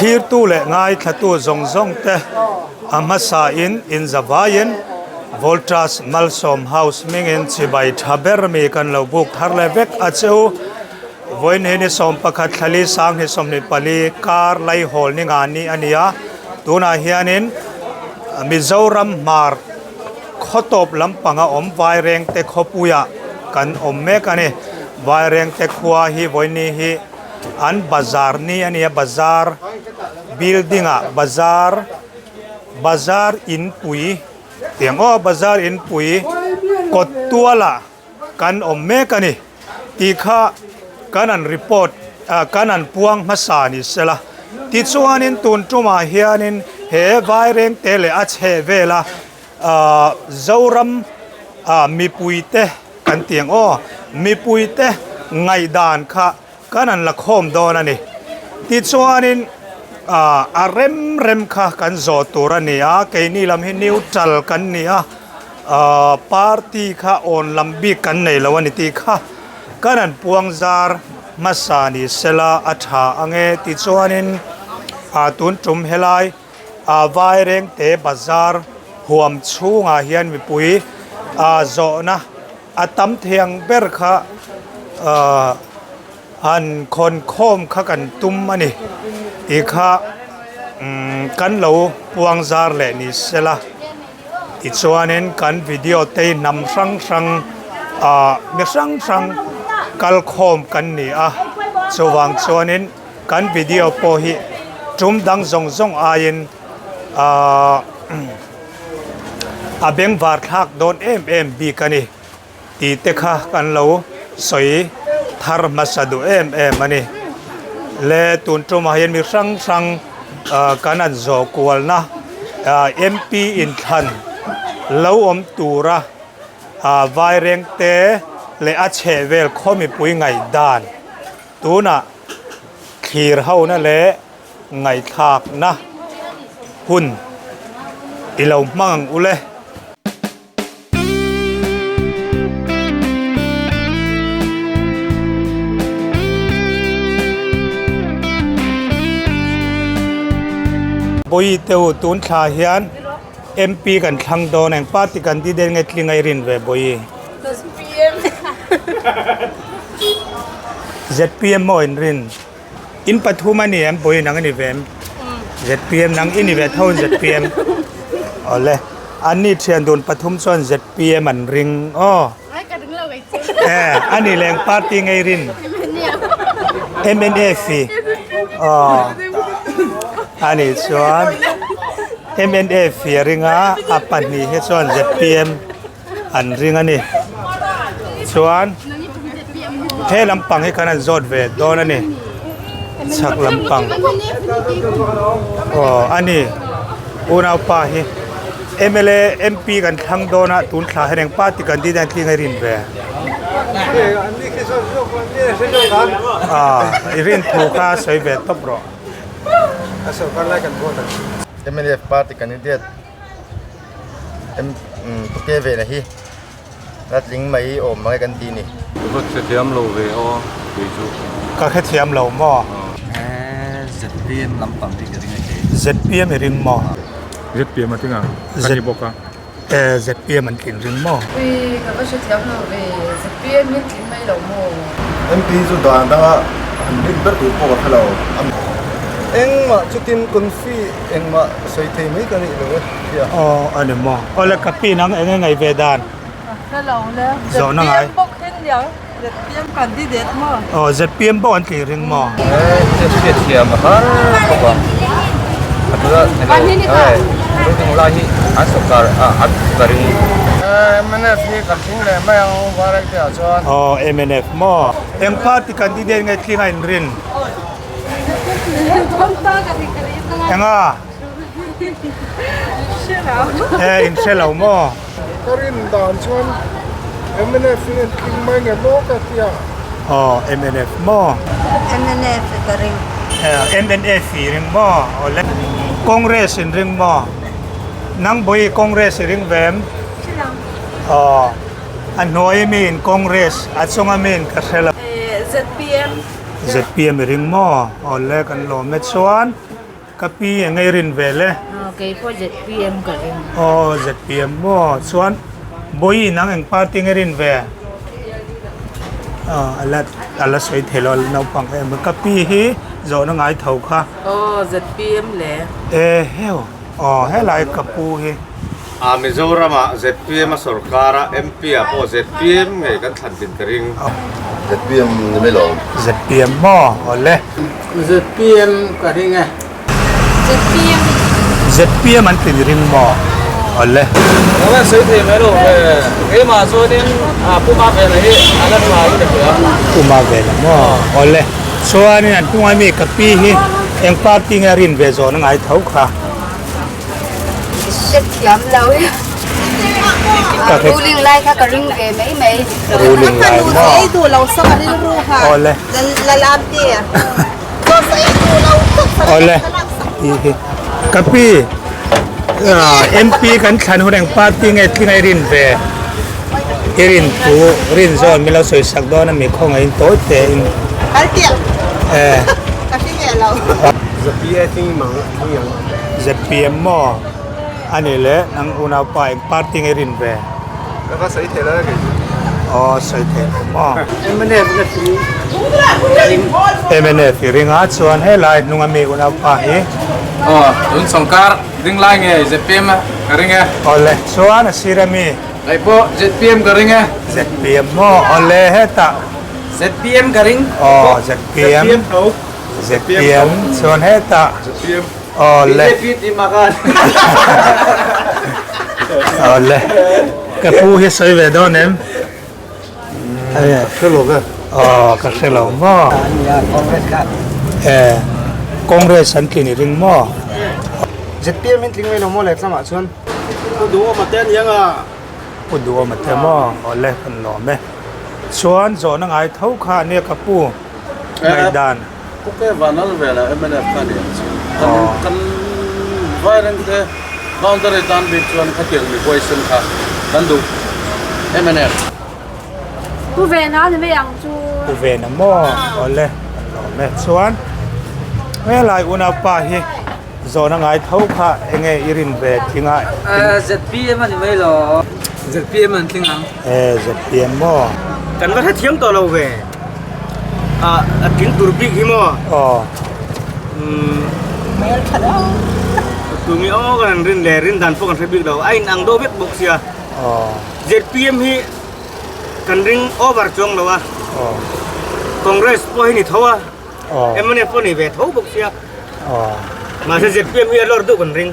Thlirtu leh ngaithlatu zawng zawng te a hmasa in inzavaiin Voltas Malsawm House hmingin chibai tha ber mi kan lo buk thar leh vek a che u. Vawiin hi ni 11 thlali sang hi 24 kar laihawl ni nga ni a ni a, tunah hianin Mizoram hmar Khawtawp lampanga awm Vairengte khawpuiah kan awm mek a ni. Vairengte khua hi vawiini hi an bazar ni a ni a, bazar building ah bazar bazar inpui tiang aw bazar inpui kawt tualah kan awm mek a ni tih kha kan an report ah kan an puang hmasa ni sela tichuanin tun tumah hianin he Vairengte leh a chheh vela ah Zoram ah mipuite kan tih ang aw mipuite ngaihdan kha Kan an la khawm dawn a ni. Tichuanin a rem rem kha kan zawh tur a ni a, keini lam hi neutral kan ni a, party kha awn lam bik kan nei lo a ni tih kha kan an puang zar hmasa ni sela a tha ang e. Tichuanin tun tum helai Vairengte bazar huam chhungah hian mipui zawhna A tam thiang ber kha ahh han khawn khawm kha kan tum a ni tih kha umm kan lo puang zar leh ni sela tichuanin kan video te hi hnam hrang hrang ahh mi hrang hrang kal khawm kan ni a chuvang chuanin kan video pawh hi tum dang zawng zawng aiin ahh. A bengvar thlak dawn em em bik a ni tih te kha kan lo sawi thar hmasa duh em em a ni. Le tun tumah hian mi hrang hrang ah kan an zawh kualna ah MP inthlan lo awm tura ah Vairengte leh a chhehvel khaw mipui ngaihdan tunah thlir hona leh Ngaihthlakna hun i lo hmang ang u le. Bawi te u tun thla hian MP kan thlang dawn eng party candidate nge tling a i rin ve Bawi? ZPM. ZPM maw in rin? In pathum a ni em pawhin nang i ni ve em? ZPM nang i ni ve tho in ZPM. Awle. An ni thian dun pathum chuan ZPM an ring aw. Ai ka ring lo kei chu. Eh, a ni leng party ngei rin. MNF i. Aw. A ni chuan MNF i a ring a, a pahnih hi chuan ZPM an ring a ni. Chuan he lampang hi khan an zawt ve dawn a ni. Chhak lampang. Aw a ni. Unaupa hi mla MP kan thlang dawn a tun thla hian eng party candidate tling a rin ve. Aw i rin thu kha sawi ve tawp rawh. Mnf party candidate. Em ve na hi la tling mai awm mai kan ti ni. Ka va hrethiam lo ve aw kei chu. Ka hrethiam lo maw? ZPM lampang hi ka ring a kei. ZPM i ring maw? ZPM a tling ang ka ni bawk a. ZPM an tling ring maw? Ui ka va hrethiam lo ve ZPM hi an tling mai lo maw? MP chu dan danga han rin ber tur pawh ka hre lo. Engmah chutin confi engmah sawi thei mai ka nih lo e hria. Aw a ni maw? Aw le ka pi nang eng nge ngaih ve dan? Ka hre lo le. Zawhna ngai. ZPM bawk hin niang. ZPM candidate maw? Aw ZPM bawk an tih ring maw? Eh hriatthiam a har bawk a. A tuna elo eng lai hi an sawrkar an ka ring. Mnf hi kan tling leh mai ang Vairengte ah chuan. Aw mnf maw? Eng party candidate nge tling a inrin? Enga? Eh in hre lo maw? Ka rin dan chuan mnf hi an tling mai nge maw ka tia. Aw mnf maw? Mnf ka ring. Mnf i ring maw? Aw le. Congress in ring maw? Nang bawi Congress i ring ve em? Aw a hnuai mi in Congress a chunga mi in ka hre lo. ZPM. ZPM i ring maw? Aw le kan lawm e chuan. Ka pi eng ei rin ve le? Kei pawh ZPM ka ring. Aw ZPM maw? Chuan Bawihi nang eng party nge rin ve? Aw a la a la sawi thei lo naupang em ka pi hi zawhna ngai tho kha. Aw ZPM le. E heu aw helai ka pu hi. A Mizoram ah ZPM a sorkar a MP ah pawh ZPM ngei kan thlan din ka ring. ZPM ni mai lo. ZPM maw awle. ZPM ka ring e. ZPM. ZPM an ti ring maw awle. Eng nge sawi thei mai lo ve. Keimah chuanin Puma vela hi a la tha in ka hria. Puma vela maw awle. Chuanin an hnunga mi ka pi hi eng party nge a rin ve zawhna ngai tho kha. Hrethiam lo hi. Ruling lai kha ka ring ve mai mai. Ruling lai maw? Ei duh lo sak a rilru kha. Awle. La lam te. Chaw sa ei duh lo sak. Awle. Ka pi MP kan thlan hun eng party nge tling a i rin ve? I rin thu rin zawn min lo sawi sak dawn a mi khawngaih in tawi te in. Kal piah. Ka hre nge lo. ZPA thing mang thing ang. ZPM maw? A nih leh nang unaupa eng party nge rin ve? Ka va sawi thei lo e kei chu. Aw sawi thei lo maw? Mnf ka thing ka ring. Mnf i ring a chuan helai hnunga mi unaupa hi. Aw tun sawrkar ding lai nge ZPM ka ring e. Awle chuan a sir ami. Kei pawh ZPM ka ring e. ZPM maw? Awle hetah. ZPM ka ring. Aw ZPM. ZPM tho. ZPM chuan hetah. ZPM. Awle. BJP tih mak a. Awle. Ka pu hi sawi ve dawn em? Ka hre lo ve. Aw ka hre lo maw? Nia Congress kha. E Congress an tlin i ring maw? ZPM in tling mai lo maw lehlamah chuan. Pu Duhawma te aniang a. Pu Duhawma te maw? Awle kan lawm e. Chuan zawhna ngai tho kha ania ka pu ngaihdan. Pu Ke Vanal velah mnf kha aniang chu. Kan kan vaireng te boundary tan bik chuan khatiang mi huaisen kha kan duh mnf. Pu Vena ni mai ang chu. Pu Vena maw? Awle kan lawm e. Chuan helai unaupa hi Zawhna ngai tho kha enge i rin ve tling a? ZPM a ni mai lo. ZPM an tling ang. E ZPM maw? Kan va hrethiam tawh lo ve. A tling tur bik hi maw? Aw. Hmel tha deuh. Tumi aw kan han rin le rin dan pawh kan hre bik lo. A in ang deuh vek bawk sia. Aw. ZPM hi kan ring over chuang lo a. Aw. Congress pawh hi ni tho a. Mnf pawh ni ve tho bawk sia. Mahse ZPM hi a lawr duh kan ring.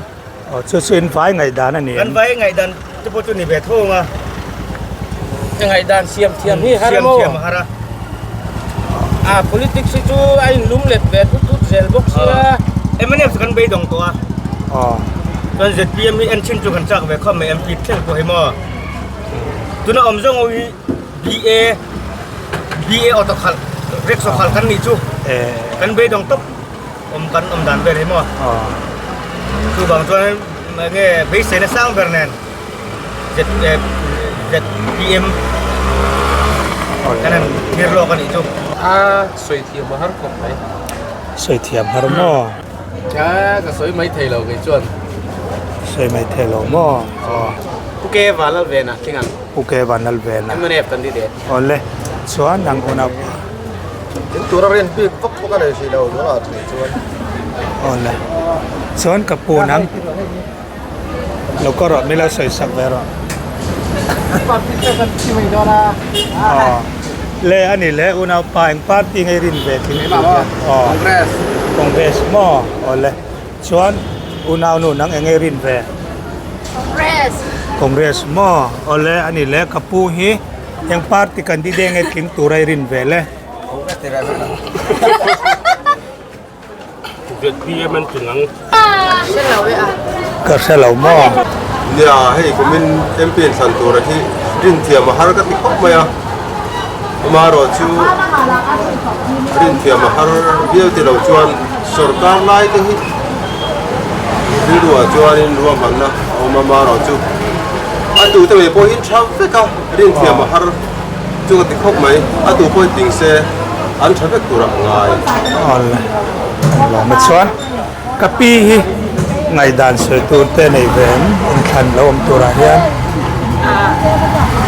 Aw chu chu in vai ngaihdan a ni em? Kan vai ngaihdan te pawh chu ni ve tho ang a. Ka ngaihdan siam thiam hi har maw? Siam thiam a har a. A politics hi chu a inlum let ve thut thut zel bawk sia. Mnf chu kan beidawng tawh a. Aw. Chuan ZPM hi en chin chu kan chak ve khawp mai MP thleng pawh hi maw. Tuna awm zawng ho hi BA BA auto khalh rickshaw khalh kan nih chu kan beidawng tawp awm kan awm dan vel hi maw chuvang chuan enge beiseina sang ber nen ZPM kan han thlir lawk a nih chu. A sawi thiam a har khawp mai. Sawi thiam har maw? A ka sawi mai thei lo kei chuan. Sawi mai thei lo maw? Aw. Pu Ke Vanlal Vena tling ang. Pu Ke Vanlal Vena. Mnf kan ti det. Awle chuan ang unau pa. In tura rin bik vak vak a nei hrih lo tunah tih chuan. Awle chuan ka pu nang lo ka rawh milo sawi sak ve rawh. Aw le ani le unau pa eng party nge rin ve tling tur hian. Aw Congress. Congress maw awle chuan unau nu nang enge rin ve. Congress. Congress maw awle ani le ka pu hi. Eng party candidate nge tling tura i rin ve le? ZPM an tling ang. Hre lo e a. Ka hre lo maw? Nia, hei kumin MP in thlan tura hi rin thiam a har ka ti khawp mai a. Amaherawh chu rin thiam a har viau ti lo chuan sorkar lai te hi rilruah chuanin ruahmanna a awm a, amaherawh chu a tute mai pawh hi tha vek a. Rinthiam a har chu ka ti khawp mai, a tu pawhin ting se an tha vek turah a ngai. Awle, an lawm e chuan. Ka pi hi ngaihdan sawi tur te nei ve em inthlan lo awm turah hian.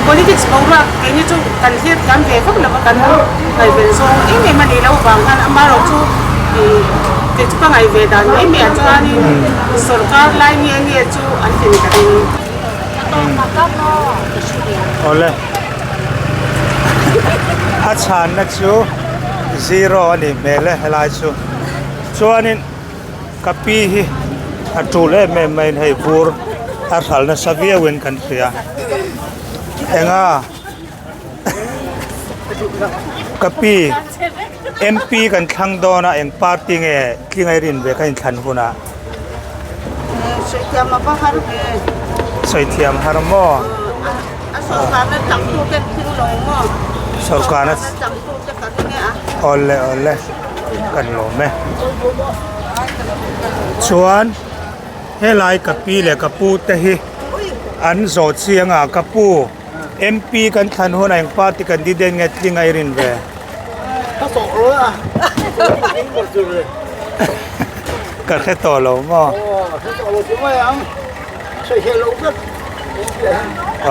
Politics boruak keini chu kan hlir thiam ve vak lova kan ngaihven zawng em em a nih loh vang khan amaherawh chu kei chu ka ngaihve dan mai mai ah chuanin sorkar lai nge nge chu an tlin ka ring. Awle a chhanna chu zero a nih hmel e helai chu chuanin ka pi hi a tul em em maiin hei vur a hral nasa viauin kan hria enga ka pi M_p kan thlang dawn a eng party nge tling a i rin ve ka inthlan hunah. Sawi thiam a va har ve. Sawi thiam har maw? A sorkarna changtute thing lo maw? Sorkarna changtute ka ring e a. Awle awle kan lawm e. Chuan helai ka pi leh ka pu te hi an zawh chiang a ka pu MP kan thlan hunah eng party candidate nge tling a i rin ve? Ka sawh lo a. Ka hre tawh lo maw? Aw, hre tawh lo chu mai ang. Sawi lo vek.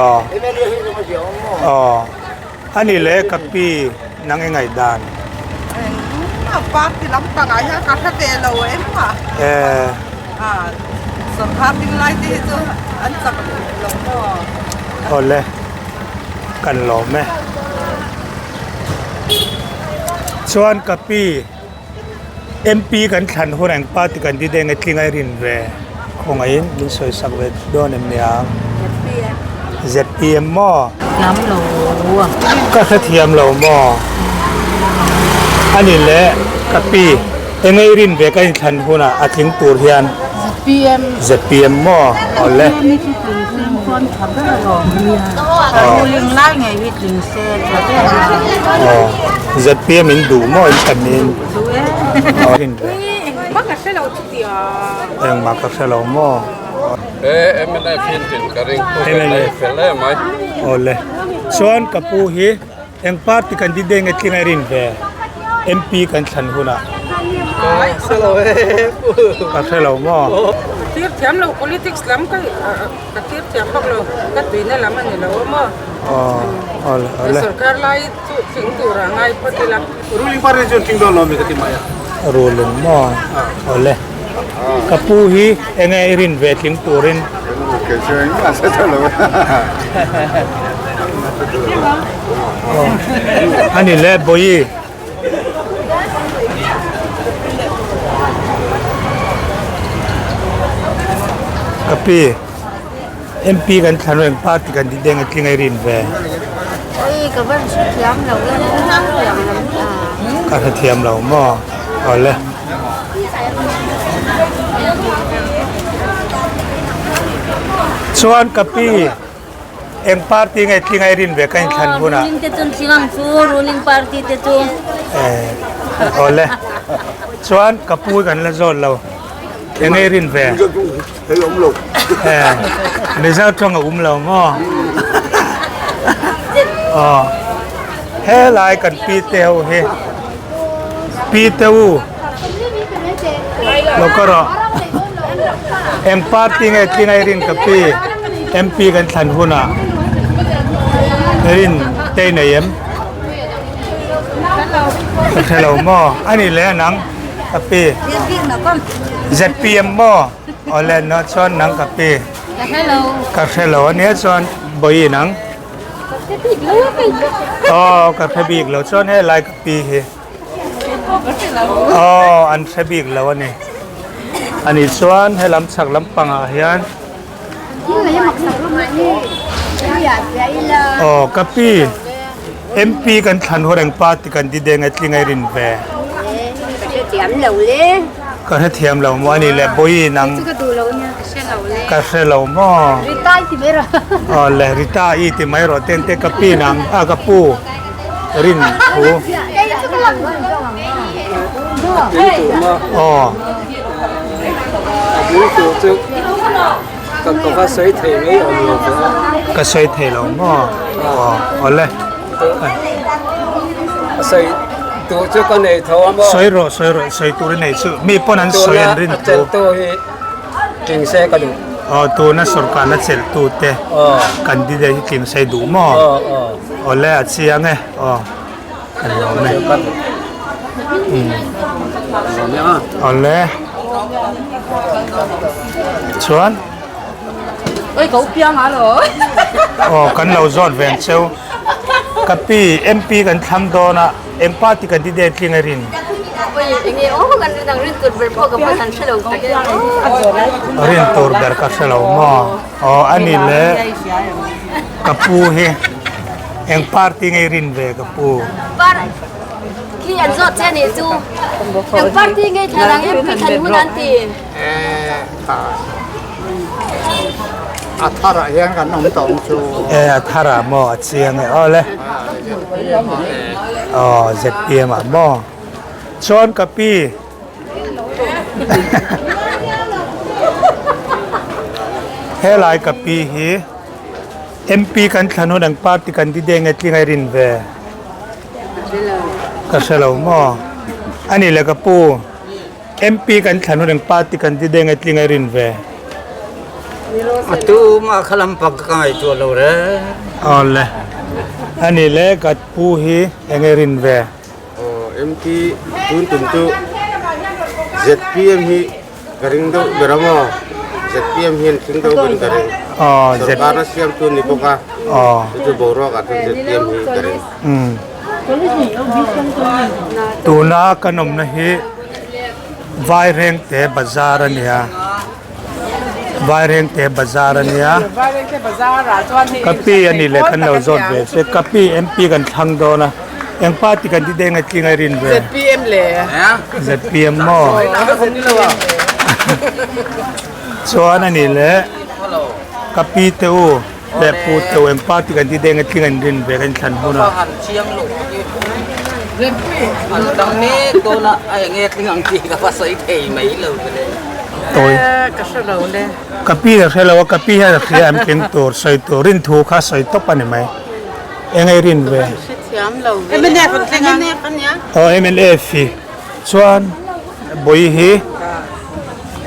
Aw. MLA hi chu ka ziah awm maw? Aw. Ani le ka pi nang i ngaihdan. Engmah party lampangah hian ka hre ve lo engmah. Eh. Ah, sawrkar ding lai te hi chu an chak lo maw? Aw le, kan lawm e. Chuan ka pi. MP kan thlan hun ang party candidate nge tling a i rin ve khawngaihin min sawi sak ve dawn em nia ZPM maw Thiam lo a. Ka hrethiam lo maw ani leh ka pi enge i rin ve ka inthlan hunah a tling tur hian ZPM ZPM maw awle. ZPM hi chu tling se chuan tha ber alawm a ruling lai ngei hi tling se tha ber a. Aw ZPM in duh maw in thlan in Duh e. Aw rin ve. Engmah ka hre lo chutia. Engmah ka hre lo maw. E MNF hi tin ka ring pu ber fel em mai. Awle chuan ka pu hi. Eng party candidate nge tling a rin ve? MP kan thlan hunah. Ka hre lo maw? Thlir thiam lo politics lam ka ka thlir thiam bawk lo ka tuina lam a ni lo a maw? Aw awle awle. Sorkar lai chu tling tur ah ngai phawt ila. Ruling party chuan tling dawn lo mi ka ti mai a. Ruling maw? Awle. Ka pu hi enge i rin ve tling turin? Ani le Bawihi. Ka pi MP kan thlan reng party kan ti deng a tling a i rin ve. Ka hrethiam lo maw? Awle. Chuan ka pi eng party nge tling a i rin ve ka inthlan hunah. Ruling te chun tling ang chu ruling party te chu. Eh awle chuan ka pu kan la zawt lo eng nge i rin ve. Eh Mizo tawng a um lo maw. Aw helai kan pi te ho hi. Pi te u lo ka rawh eng party nge tling a i rin ka pi MP kan thlan hunah rin te i nei em ka hre lo maw a nih leh nang ka pi ZPM maw awle no chuan nang ka pi ka hre lo ania chuan bawihi nang. Aw ka hre bik lo chuan helai ka pi hi aw an hre bik lo a ni ani chuan helam chhak lampangah hian aw ka pi MP kan thlan haw reng party kan ti deng e tling a i rin ve ka hrethiam lo maw ani le bawihi nang Ka hre lo maw? Rita i ti mai rawh. Aw le Rita i ti mai rawh ten te ka pi nang a ka pu rin thu. Aw. A bul tur chu ka ka va sawi thei mai awm lo ve a. Ka sawi thei lo maw? Aw aw le. A sawi. tur chu ka nei tho a maw? Sawi rawh, sawi rawh, sawi tur i nei chu. Mi pawn an sawi an rin thu. Tuna a chelhtu hi tling se ka duh. Aw, tuna sorkarna chelhtu te candidate hi tling se i duh maw? Aw le, a chiang e. Aw, ka lawm e. Aw le. Chuan. Oi ko piang a lo. Aw kan lo zawt ve ang cheu. Ka pi MP kan thlang dawn a eng party candidate tling a rin. Oi enge aw kan rin ang rin tur ber pawh ka va han hre lo tak e. Rin tur ber ka hre lo maw. Aw ani le ka pu hi eng party nge rin ve ka pu. Khi an zawt che nih chu eng party nge thlan ang MP thlan hun an ti. A tharah hian kan awm tawh ang chu. E a tharah maw a chiang e awle. Aw ZPM ah maw. Chuan ka pi. Helai ka pi hi MP kan thlan hun ang party candidate nge tling a rin ve. Ka hre lo maw. Ani le ka pu. MP kan thlan hun eng party kan ti deng e tling a rin ve. A tu mah kha lam pak ka ngaihtuah lo re. Awle. Ani le ka pu hi eng e rin ve. Aw MP tun tum chu ZPM hi ka ring deuh ber a maw? ZPM hian tling deuh ber in ka ring. Aw Z. Sorkar a siam tu ni bawk a. Aw. Chu chu boruak ah chuan ZPM hi ka ring. Umm. Tuna kan awmna hi Vairengte bazar a nia Vairengte bazar a nia ka pi a nih leh kan lo zawt ve che ka pi MP kan thlang dawn a eng party kan ti deng a tling a rin ve ZPM maw chuan a nih leh ka pi te u. Leh pu teu eng party kan ti deng a tling an rin ve kan thlan hun a. Tawi. Ka pi a hre lo a, ka pi hian a hria em tling tur sawi tur rin thu kha sawi tawp a ni mai. Eng ei rin ve. Aw mnf hi chuan Bawi hi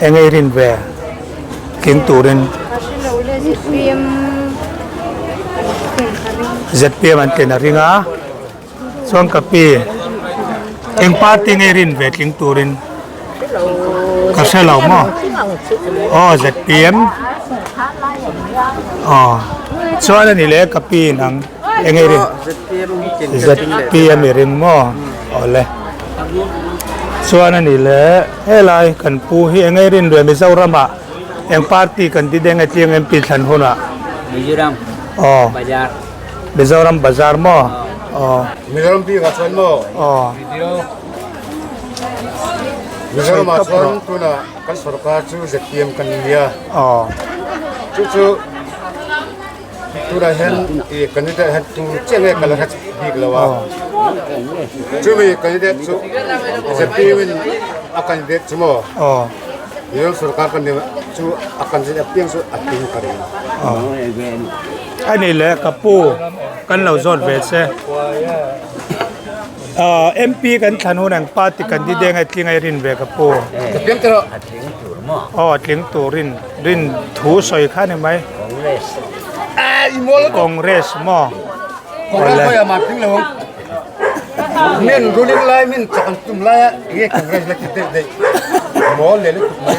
eng ei rin ve tling turin zpm an tlin a ring a chuan ka pi eng party nge rin ve tling turin ka hre lo maw aw zpm aw chuan a ni leh ka pi nang eng ei rin zpm i ring maw awle. Chuan a ni le, helai kan pu hi eng nge rin ve Mizoram ah eng party kan ti deng e tling MP thlan hun ah. Mizoram Aw. Bazar. Mizoram Bazar maw? Aw. Mizoram bik ah chuan maw? Aw. Mizoram ah chuan tunah kan sorkar chu zpm kan nia. Aw. Chu chu Tunah hian i candidate hian tu chiah nge ka la hre bik lo a. Chumi candidate chu ZPM in a candidate chu maw? Mizoram sorkar kan ni chu a candidate apiang chu a tling ka ring. A ni le ka pu kan lo zawt ve che. MP kan thlan hun ang party candidate nge tling a i rin ve ka pu? Aw a tling tur rin. Rin thu sawi kha ni mai. Congress. Congress maw? Congress pawh a mah tling lo ang. Min ruling lai min chak an tum lai a nge Congress la ti deuh daih. Mawl leh lutuk mai.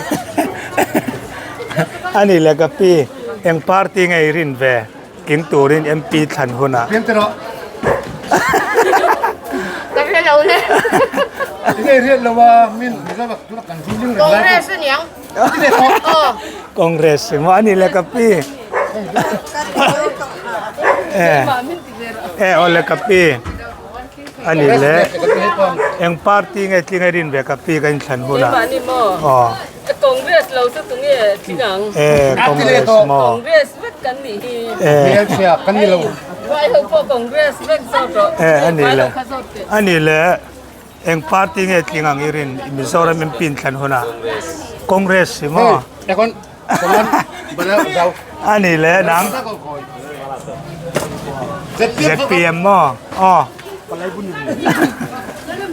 Ani le ka pi eng party nge i rin ve tling turin MP thlan hunah. Piang te rawh. Ka hre lo le. Tinge i riat lo a min Mizoram tuna kan ruling reng lai. Congress aniang. Congress emaw a ni le ka pi e awle ka pi a ni le eng party nge tling a rin ve ka pi ka inthlan hunah aw Congress lo chu tunge tling ang e Congress maw Congress vek kan nih hi e kan ni lo vai ho pawh Congress vek zawt rawh e a ni le a ni le Eng party nge tling ang i rin Mizoram MP in thlan hunah Congress hi maw? A ni le nang ZPM maw? Aw.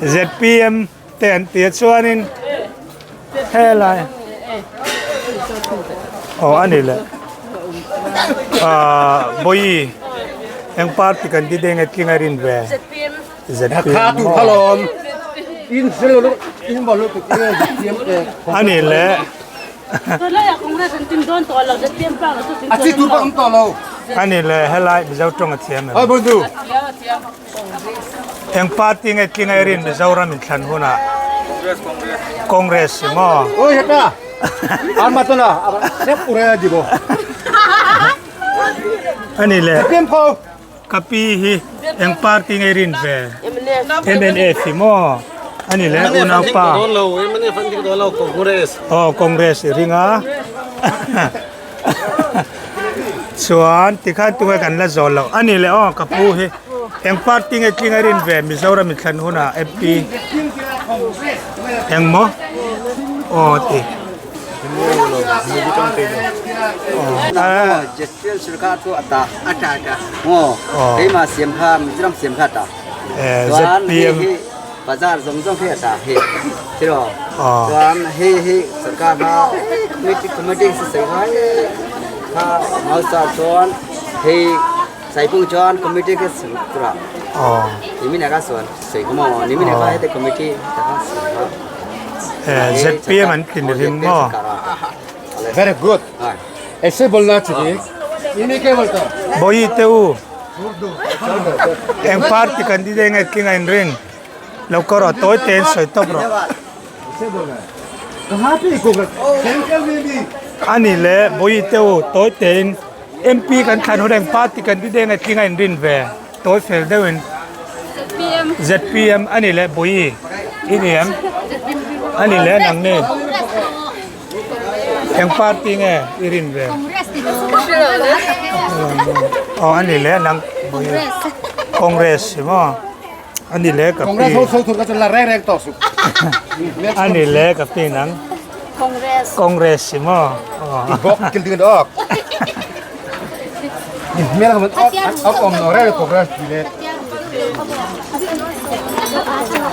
ZPM te an tia chuanin helai aw a ni le ah Bawihi eng party kan ti deng e tling a rin ve ZPM a ni le. A ni le helai Mizo tawng a thiam em? Eng party nge tling a rin Mizoram in thlan hunah? Congress i maw? A ni le ka pi hi eng party nge rin ve? MNF i maw? A ni le unaupa. Aw Congress i ring a. Chuan tikhan tunge kan la zawl loh a ni le aw ka pu hi eng party nge tling a rin ve Mizoram in thlan hunah MP engmaw aw ti ZPM Bazar zawng zawng hi a ta hi tiraw chuan hei hi sarkar hma committee committee si sawi ngai kha hausa chuan hei saipung chuan committee kha sawi tura nimin aka sawn sawi kha maw nimin aka hete committee ta kha sawi kha ZPM an tlin ring maw very good aise bolna chahiye ini ke bolta Bawihi te u Eng party kan ti deng e tling a inring lo ka rawh tawi te in sawi tawp rawh. A ni le Bawihi te u tawi te in MP kan thlan hun eng party kan ti deng e tling a inrin ve tawi fel deuh in ZPM a ni le Bawihi i ni em a ni le nang ni. Eng party nge i rin ve? Aw a ni le nang Congress i maw? A ni le ka pi. A ni le ka pi nang. Congress i maw?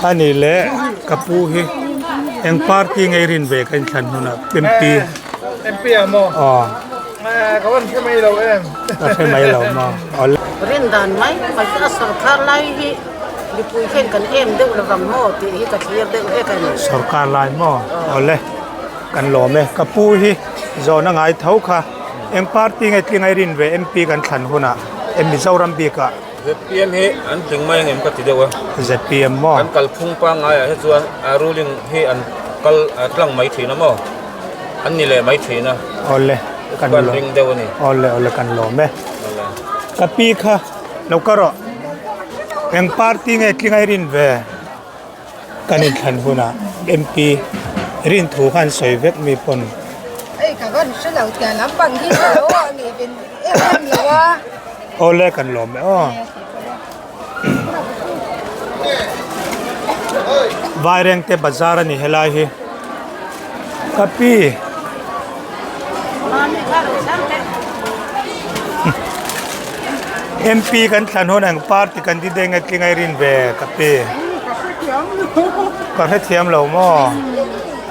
A ni le ka pu hi eng party nge i rin ve ka inthlan hunah MP MP ah maw? Aw. Ka van hre mai lo em? Ka hre mai lo maw? Aw. Rin dan mai mai chu a sorkar lai hi mipui hian kan em deuh lovang maw tih hi ka thlir deuh hlek a ni. Sorkar lai maw? Aw le. Kan lawm e. Ka pu hi zawhna ngai tho kha eng party nge tling a i rin ve MP kan thlan hunah em Mizoram bikah. ZPM hi an tling mai angem ka ti deuh a. ZPM maw? An kal phung pangngai ah hi chuan a ruling hi an kal tlang mai thin a maw? An ni leh mai thin a. Awle kan lawm. Ring deuh a ni. Awle awle kan lawm e. Ka pi kha lo ka rawh. Eng party nge tling a i rin ve? Kan inthlan hunah MP rin thu khan sawi vek mi pawn. Ei ka van hre lo tiang lam pang hi ka lo a ni vin em em lo a. Awle kan lawm e aw. Vairengte bazar a ni helai hi. Ka pi. MP kan thlan hun ang party candidate nge tling a i rin ve ka pi. Ka hrethiam lo maw?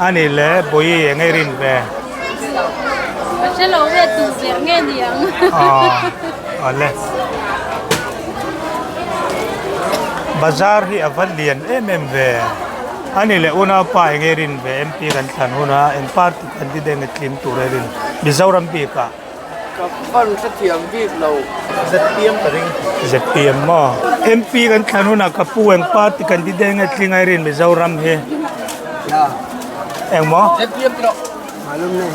Ani le Bawihi eng i rin ve? Ka hre lo ve tu ber nge ni ang. Aw le. Bazar hi a va lian em em ve. Ani le unaupa eng i rin ve MP kan thlan huna eng party candidate nge tling tur a i rin Mizoram bikah. Ka van hrethiam bik lo. ZPM ka ring. ZPM maw? MP kan thlan hunah ka pu eng party candidate nge tling a i rin Mizoram hi? Eng maw? ZPM ti lo. Malum nei.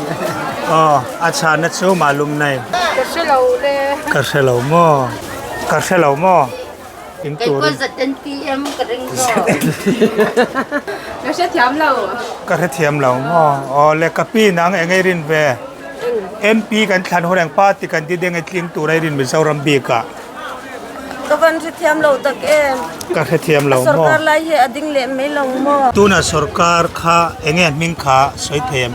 Aw, a chhanna chu malum nei. Ka hre lo le. Ka hre lo maw? Ka hre lo maw? Kei pawh ZNPM ka ring zawk. Ka hrethiam lo. Ka hrethiam lo maw? Aw le ka pi nang eng ei rin ve? MP kan thlan hun eng party kan ti deng e tling tur a i rin Mizoram bik ah. Ka van hrethiam lo tak em? Ka hrethiam lo maw? A sorkar lai hi a ding leh mai lo maw? Tuna sorkar kha enge hming kha sawi thei em?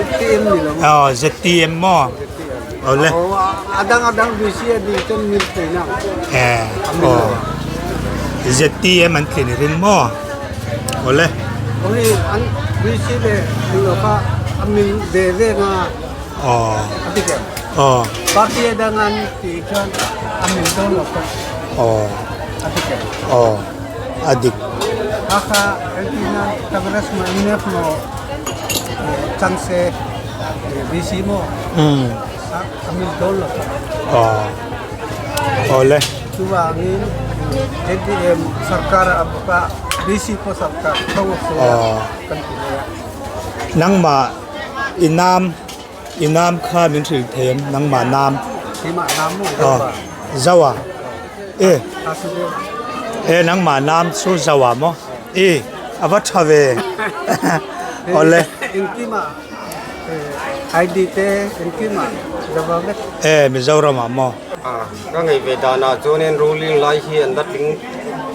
ZPM ni lo maw? Aw ZPM maw? Awle. A dang a dang VC a nih chuan mil thei na. Eh, aw. ZPM an tlin i ring maw? Awle. Aw hei an VC leh an lo kha a mil ve ve nga. Aw. A ti kem. Aw. Party a dang an tih chuan a mil dawn lo kha. Aw. A ti kem. Aw. A dik. Kha kha entirna Congress maw MNF maw chang se VC maw a mil dawn lo kha. Aw. Awle. Chuvangin ZPM sarkar a bawk a VC pawh sarkar tho se kan ti mai a. Nangmah i nam i nam kha min hrilh thei em nangmah nam. Keimah nam maw Zoa. Zoa e e nangmah nam chu Zoa maw e a va tha ve awle. Engkimah ID te engkimah Zoa vek. E Mizoram ah maw. Ka ngaih ve danah chuanin ruling lai hi an la tling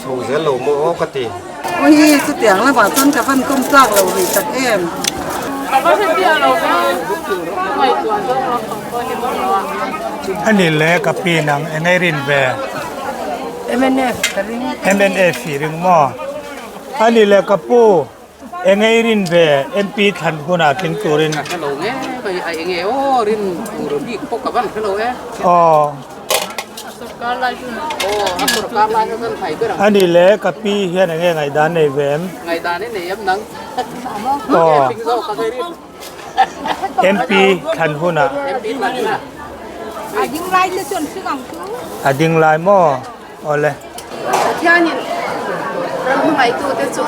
chho zel lo maw aw ka ti. Ui, chutiang lamah chuan ka van kawm tlak lo rih tak em. Ka va hre chiah lo ve, ka ngaihtuah zawk rawh ang pawh ni maw lo a. A ni le ka pi nang eng ei rin ve? Mnf ka ring. Mnf i ring maw? A ni le ka pu eng ei rin ve MP thlan hunah tling turin? Ka hre lo nge mai a eng e aw rin tur bik pawh ka van hre lo e. Aw. Ani le ka pi hian enge ngaihdan nei ve em? Aw. MP thlan hunah. A ding lai maw? Awle. Pathianin ram hmangaihtu te chu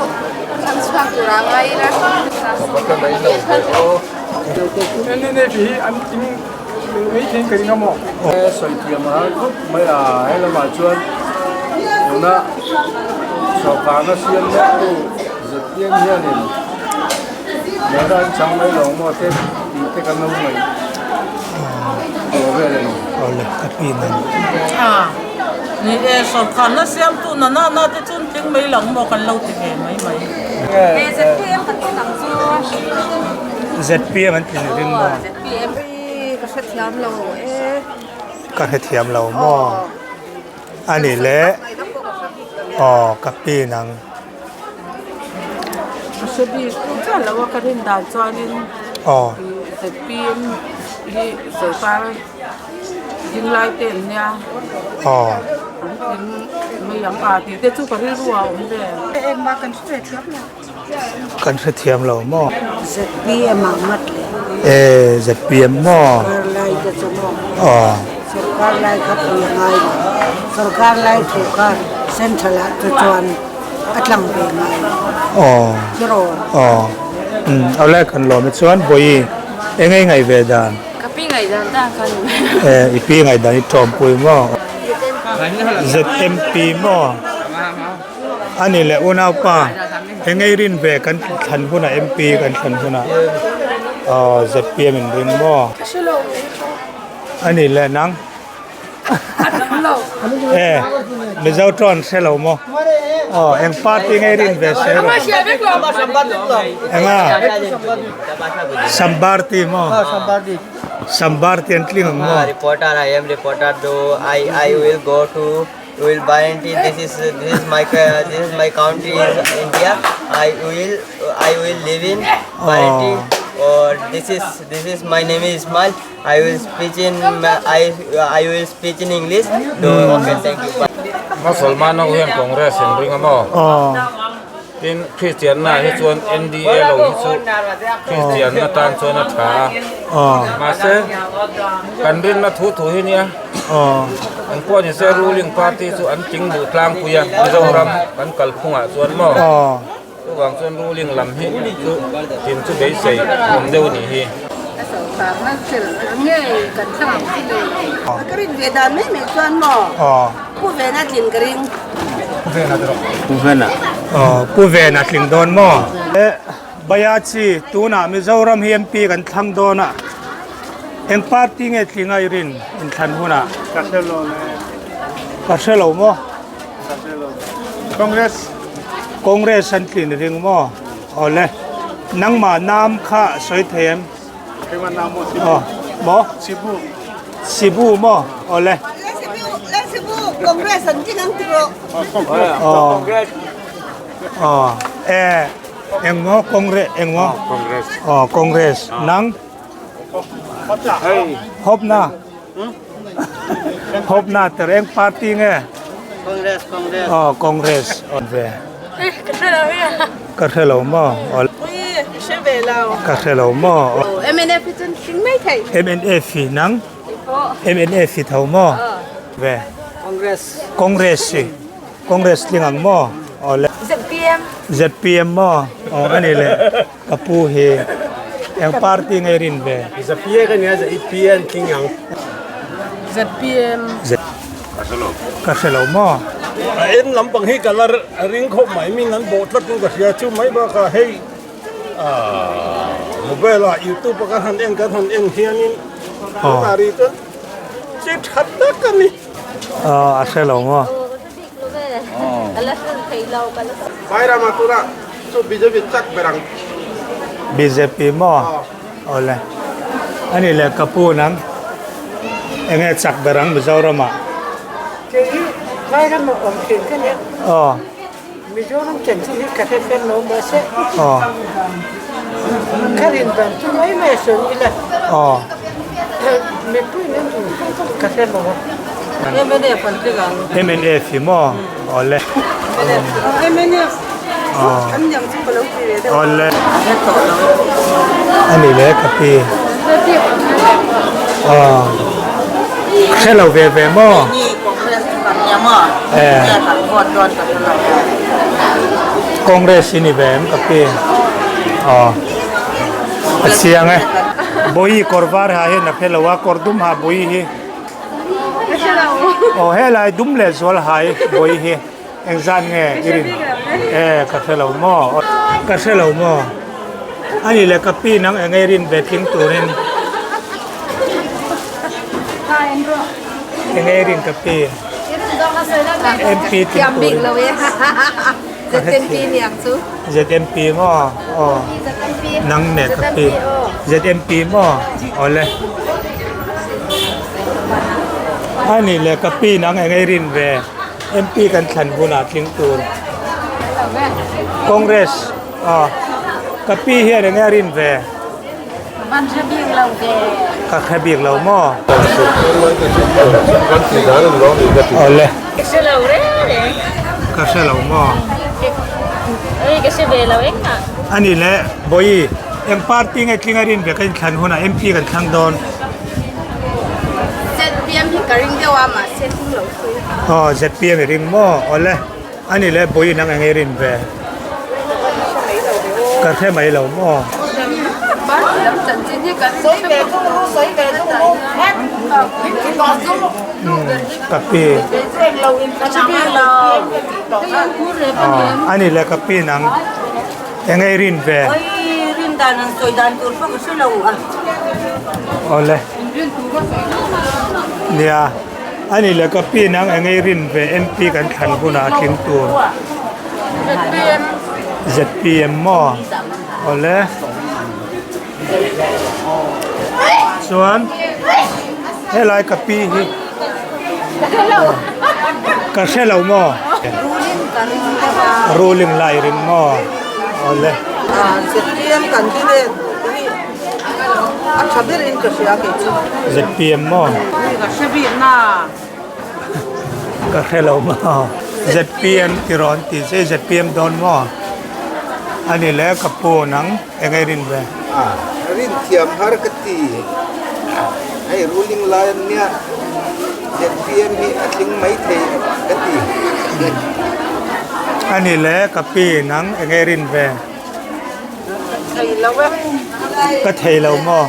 thlang chhuak tura ngai ila. NNF hi an tling mai thei ka ring a maw? Sawi thiam a har khawp mai a, he lamah chuan tuna sawrkarna siam mektu ZPM hianin lehkha an chang mai lo maw te tih te kan lo ngaih tawh vel a ni. Awle ka pi nan. Ni e, sawrkharna siamtu na na na te chu tling mai lang maw kan lo ti ve mai mai. He ZPM kan tling ang chu. ZPM an tling ring maw? ZPM hi ka hrethiam lo e. Ka hrethiam lo maw? A ni le. Aw ka pin ang. Ka hre bik chiah lo a ka rin dan chuanin Aw. ZPM hi sawrkar Dinglai te an nia. Aw. An tling mai ang a tih te chu ka rilru ah a awm ve. Engmah kan hre thiam lo. Kan hre thiam lo maw? ZPM ah ngat le. E ZPM maw? Sorkar lai te chu maw? Aw. Sorkar lai kha pui a ngai lo. Sorkar lai thu kha central ah te chuan a tlang ve ngai lo. Aw. Tiraw? Aw. Umm awle kan lawm e chuan vawi eng ei ngaih ve dan? Ka pi ngaihdan ta kha ni mai. Eh, i pi ngaihdan i tawmpui maw? ZMP maw? A ni leh unaupa, eng ei rin ve kan thlan hunah MP kan thlan hunah aw ZPM in ring maw? A ni leh nang? Eh, Mizo tawng hre lo maw? Aw, eng party nge rin ve se rawh? Enga? Sambarti maw? Sambarti an tling ang maw? Reporter, I am reporter though I I will go to will buy this is this is my this is my country is India I will I will live in Baranti or this is this is my name is Ismail I will speech in I I will speech in English so okay thank you bye. Musalman ho hian Congress in ring a maw? Tin Christian na hi chuan NDA lo hi chu Christian na tan chuan a tha a. Mahse kan rinna thu thu hi nia. An pawh ni se ruling party chu an tling duh tlangpui a Mizoram kan kalphungah chuan maw? Chuvang chuan ruling lam hi chu tin chu beisei awm deuh a nih hi. Ka sawrkarna chelh ngei kan thlang ang chu le. Ka rin ve dan mai mai chuan maw Pu Vena tlin ka ring. Pu Vena te rawh. Pu Vena. Aw Pu Vena tling dawn maw? Bayachi tunah Mizoram hi MP kan thlang dawn a, eng party nge tling a i rin inthlan hunah? Ka hre lo le. Ka hre lo maw? Congress. Congress an tlin ring maw? Awle. Nangmah nam kha sawi thei em? Keimah nam maw? Aw. Maw? Sibu. Sibu maw? Awle. Congress an tling ang ti rawh. Aw. Aw. E engmaw Congress engmaw? Congress. Aw Congress. Nang? Hopna. Hopna ter eng party nge? Congress Congress. Aw Congress. Ve. Ka hre lo hi. Ka hre lo maw? Aw. Ka hre ve lo. Ka hre lo maw? MNF hi chuan tling mai thei. MNF hi nang? MNF hi tho maw? Ve. Congress. Congress hi. Congress tling ang maw? Aw le. ZPM. ZPM maw? Aw ani le. Ka pu hi eng party nge rin ve? ZPA ka nia ZPM tling ang. ZPM. Ka hre lo maw? A en lampang hi ka la ring khawp mai min an bawh tlat in ka hria chu mai bakah hei mobile ah youtube ah kan han en kan han en hianin tunah rih chuan chi tha tak a ni. A hre lo maw? Vairama tunah chu BJP chak ber ang. BJP maw? Awle. Ani leh ka pu nang enge chak ber ang Mizoramah? Kei hi Vairama awm thin ka nia. Aw. Mizoram chanchin hi ka hre fel lo mahse. Aw. Ka rin dan chu mai mai a sawi ila. Aw. Mipui in an duh hlawm bawk ka hre lo a. MNF an tling ang. MNF hi maw? Awle. MNF an niang chu ka lo ti ve deuh a. Awle. Hre tawh lo. Ani le ka pi. Aw. Hre lo ve ve maw? Ni Congress chu kan nia maw? Eh. Nge kan vote dawn ka hre lo. Congress i ni ve em ka pi? Aw. A chiang e. Bawihi kawr var ha hian a hre lo a, kawr dum ha bawihi hi. Aw helai dum leh zual hai bawi hi engzat nge i rin e ka hre lo maw ka hre lo maw ani leh ka pi nang eng ei rin ve tling turin eng ei rin ka pi MP tling turin ZMP niang chu ZMP maw aw nang ne ka pi ZMP maw awle ani le ka pi nang eng ei rin ve MP kan thlan hunah tling tur Congress aw ka pi hian eng ei rin ve ka hre bik lo maw awle ka hre lo maw ani le bawi eng party nge tling a rin ve ka inthlan hunah MP kan thlang dawn ZPM hi ka ring deuh a mahse tling lo thui aw ZPM i ring maw awle Ani leh Bawiin ang eng rin ve? Ka hre mai lo maw? Ka pi. Ani leh ka pi nang eng ei rin ve? Awle. Nia. Ani leh ka pi nang eng ei rin ve MP kan thlan hunah a tling tur. ZPM maw? Awle. Chuan helai ka pi hi ka hre lo maw? Ruling lai ring maw? Awle. ZPM candidate hi A tha berin ka hria kei chu. ZPM maw? Ui ka hre bik na. Ka hre lo maw? ZPM ti rawn ti che ZPM dawn maw? Ani le ka pu nang eng ei rin ve? A rin thiam har ka ti. Hei ruling lai an nia ZPM hi a tling mai thei ka ti. Ani le ka pi nang eng ei rin ve? Ka thei lo maw?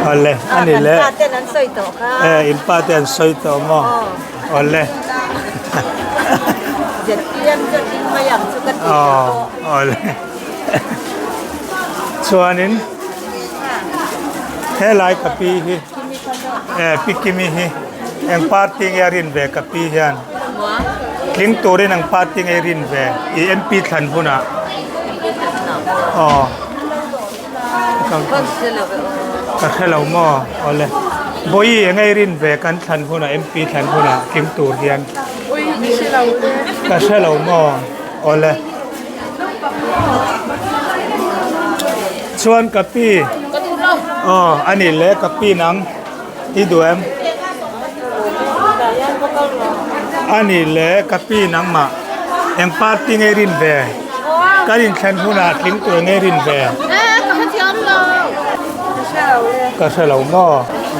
Awle, ani le. Kan pa ten an sawi tawh kha. Eh, in pa te an sawi tawh maw? Awle. ZPM chu ding mai ang chu ka ti tawh. Awle. Chuanin helai ka pi hi eh pi Kimi hi eng party nge a rin ve ka pi hian? Tling turin ang party ngei rin ve i MP thlan hunah. Aw. Ka hre lo maw? Awle. Bawihi eng ei rin ve kan thlan hunah MP thlan hunah tling tur hian. Ka hre lo maw? Awle. Chuan ka pi. Aw a ni le ka pi nang i duh em? A ni le ka pi nangmah eng party nge rin ve? Kan inthlan hunah tling tur nge rin ve? Ka hre lo maw?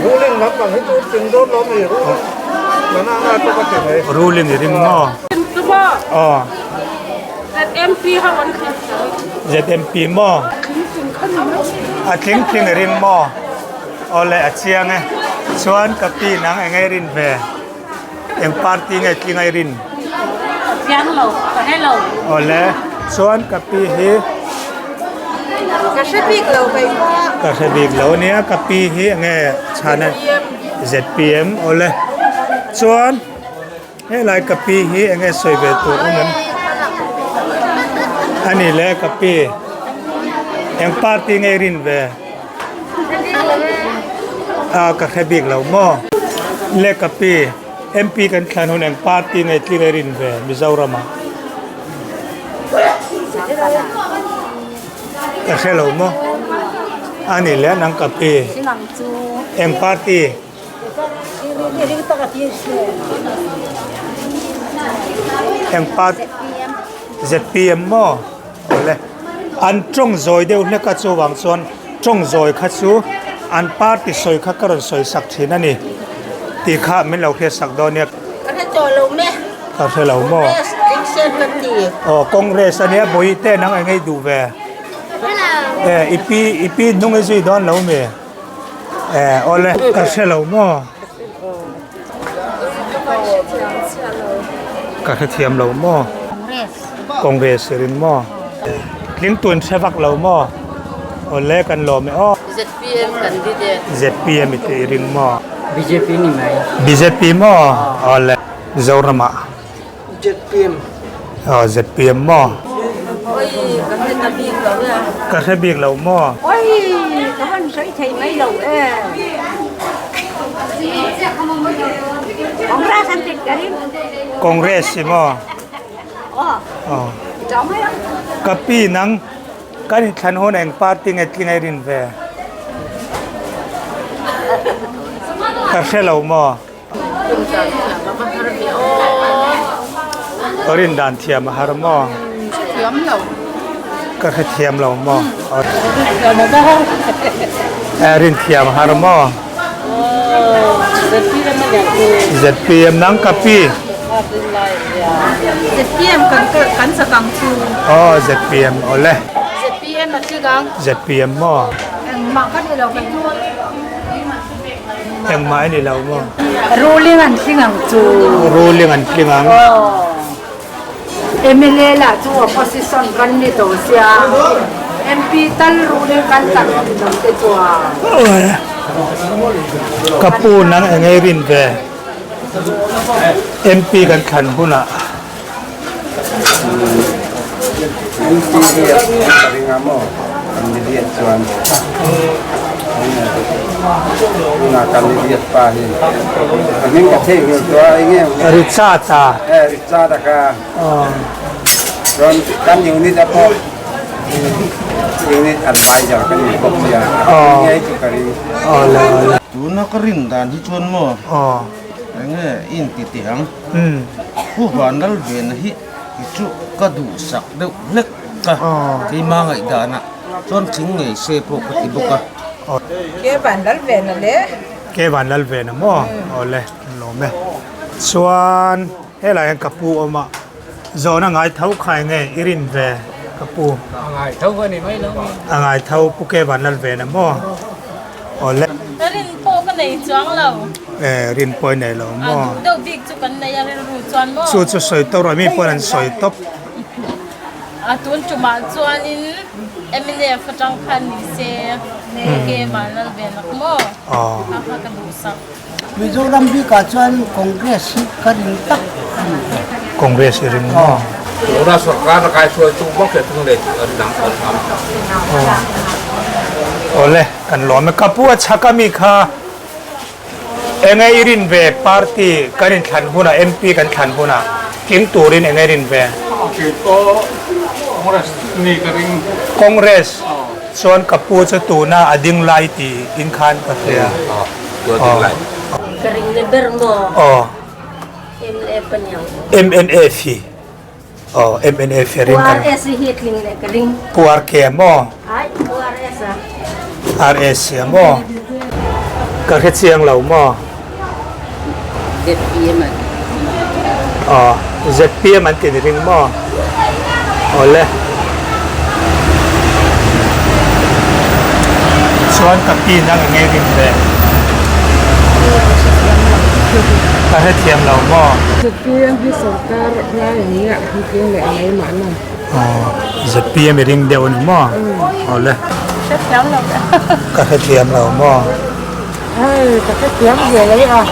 Ruling lampang hi chu tling dawn lo mi ruling nana nga chu ka ti mai. Ruling i ring maw? Aw. ZMP ho an tling tling. ZMP maw? A tling tling i ring maw? Aw le a chiang e. Chuan ka pi nang eng nge rin ve? Eng party nge tling a i rin? Ka chiang lo, ka hre lo. Aw le, chuan ka pi hi? Ka hre bik lo kei pawh. Ka hre bik lo nia, ka pi hi eng nge chhan a? ZPM. Aw le, chuan Helai ka pi hi enge sawi ve tur awm em? A ni le ka pi, eng party nge i rin ve? A ka hre bik lo maw? Le ka pi, MP kan thlan hun eng party nge tling i rin ve Mizoram ah? Ka hre lo maw? A ni le nang ka pi, eng party? Eng part ZPM maw awle an tawng zawi deuh hlek a chuvang chuan tawng zawi kha chu an party sawi kha ka rawn sawi sak thin a ni tih kha min lo hriat sak dawn nia. Ka hre tawh lo me. Ka hre lo maw. Congress ding sen ka ti. Aw Congress ania Bawihte nang eng ei duh ve. E i pi i pi hnung i zui dawn lo mi. Eh awle ka hre lo maw? Ka hre thiam lo maw? Congress i ring maw? Tling tun hre vak lo maw? Awle kan lawm e aw. ZPM candidate. ZPM i tih i ring maw? BJP ni mai. BJP maw? Awle Zoramah. ZPM. Aw ZPM maw? Oi ka hre ta bik lo e. Ka hre bik lo maw? Oi ka han sawi thei mai lo e. Congress an tit ka ring. Congress i maw? Aw. Aw. Ka pi nang kan inthlan hun eng party nge tling a i rin ve? Ka hre lo maw? Rin dan thiam a har maw? Ka hre thiam lo maw? Rin thiam a har maw? ZPM nang ka pi. ZPM kan chak ang chu. Aw ZPM awle. ZPM a tling ang. ZPM maw? Engmah ka ni lo kan. Engmah i ni lo maw? Ruling an tling ang chu. Ruling an tling ang. Aw. MLA lah chu opposition kan ni tawh sia. MP tal ruling kan tak awm lo te chuan. Ka pu nang eng ei rin ve. MP kan thlan hunah. MP hi a ka ring a maw candidate chuan tuna candidate pa hi a hming ka theih hmel tawh a enge Richard a e Richard a kha chuan kan unit a pawh unit advisor ka ni bawk sia ngei chu ka ring tuna ka rin dan hi chuan maw enge in ti teh ang. Pu Vanlal Vena hi i chu ka duhsak deuh hlek a, keima ngaihdanah chuan thing ngei se pawh ka ti bawk a. Ke Vanlal Vena le. Ke Vanlal Vena maw? Awle, kan lawm e. Chuan helai hian ka pu awm a, zawhna ngai tho kha eng nge i rin ve ka pu? A ngai tho a ni mai lo. A ngai tho Pu Ke Vanlal Vena maw? Awle. Rin pawh ka nei chuang lo. Eh, rin pawh i nei lo maw? A duh deuh bik chu kan nei a rilru chuan maw? Chu chu sawi tawp rawh, mi pawn an sawi tawp. A tun tumah chuanin MNF atang khan ni se, ke mah lal ve nak maw? A kha ka duhsak. Mizoram bikah chuan Congress hi ka ring tak a ni. Congress i ring maw? Tuna sorkar a kaihruaitu bawk hi a tung leh chu an dang an am. Awle, kan lawm e. Ka pu a chhak ami kha enge i rin ve party kan inthlan hunah MP kan thlan hunah tling turin enge i rin ve? Kei pawh Congress ni ka ring. Congress chuan ka pu chu tuna a ding lai ti in khan ka hria. Ka ring na ber maw? Aw. MNF a niang. MNF hi. Aw MNF hi ring kan. Pu RS hi tling leh ka ring. Pu RK a maw? Ai Pu RS a. RS a maw? Ka hre chiang lo maw? ZPM an. Aw ZPM an ti ni ring maw? Awle. Chuan ka pi nang enge ring ve? Ka hre thiam lo maw? ZPM hi sorkar lai ang nge an tling leh mai mahna. Aw ZPM i ring deuh a ni maw? Awle. Hre thiam lo ve. Ka hre thiam lo maw? Hei ka hre thiam ve lo a.